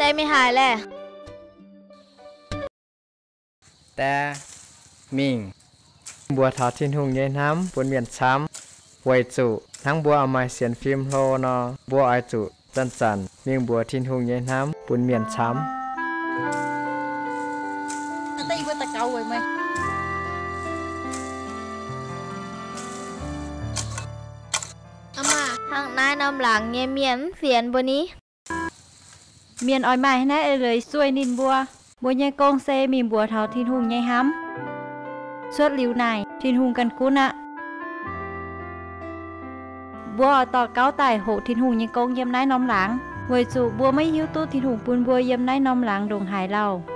Ei mingh haaix laeh? Dae mingh, mbuox taux Tin-Hungh nyei hnamv bun mienh camv, weic zuqc hnangv mbuo oix maaih sienx fim hlo nor, mbuo oix zuqc zanc-zanc mingh mbuox Tin-Hungh nyei hnamv bun mienh camv. Hnangv naaiv norm laangz nyei mienh mv fienx mbuo ni. Mienh oix maaih naaiv eix leiz sueih ninh mbuo. Mbuo nyei gong se mingh mbuox taux Tin-Hungh nyei hnamv. Cuotv liuz naaic, Tin-Hungh ganh gunv aqv. Mbuo oix dorh gauv daaih hoqc Tin-Hungh nyei gong yiem naaiv norm laangz, weic zuqc mbuo maiv hiuv duqv Tin-Hungh bun mbuo yiem naaiv norm laangz ndongc haaix lauh.